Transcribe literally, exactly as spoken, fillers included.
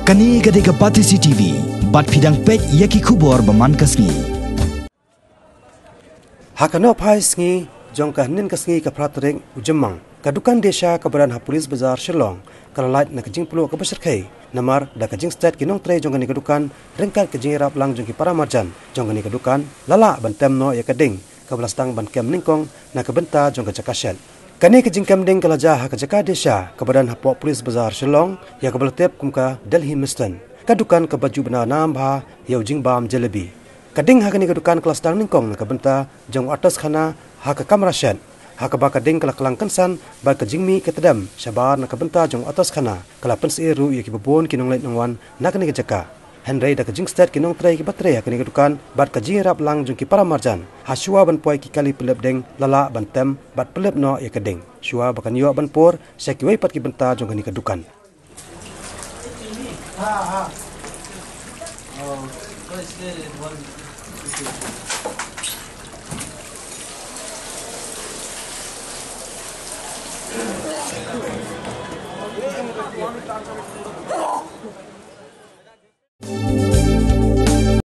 Kane ka dei ka Batesi T V, bad phi dang peit ïa ki khubor ba man ka sngi. Ha ka nohphai sngi jong ka hynnin ka sngi ka phra tarik u Jymmang, ka dukan Desha kaba don ha Police Bazar Shillong ka la lait na ka jingpluh kaba shyrkhei, namar da ka jingstet ki nongtrei jong kane ka dukan ryngkat ka jingïarap lang jong ki para marjan jong kane ka dukan, la lah ban tem noh ïa ka ding kaba la sdang ban kem nyngkong na ka bynta jong ka jaka shet. Kane ka jingkem ding ka la jia ha ka jaka Desha kaba don hapoh Police Bazar Shillong, ïa kaba la tip kum ka Delhi Mistun, ka dukan kaba ju bna nam bha ïa u jingbam jalebi. Ka ding ha kane ka dukan ka la sdang nyngkong na ka bynta jong u Atos Khana ha ka kamra shet, ha kaba ka ding ka la klang kynsan bad ka jingmih ka tdem shabar na ka bynta jong u Atos Khana ka la pynsyier ruh ïa kiba bun ki nongleit nongwan na kane ka jaka. Hynrei da ka jingstet ki nongtrei kiba trei ha kane ka dukan bad ka jingïarap lang jong ki para marjan, ha shuwa ban poi ki kali pynlip ding, la lah ban tem bad pynlip noh ïa ka ding shuwa ba kan ïoh ban pur sha kiwei pat ki bynta jong kane ka dukan.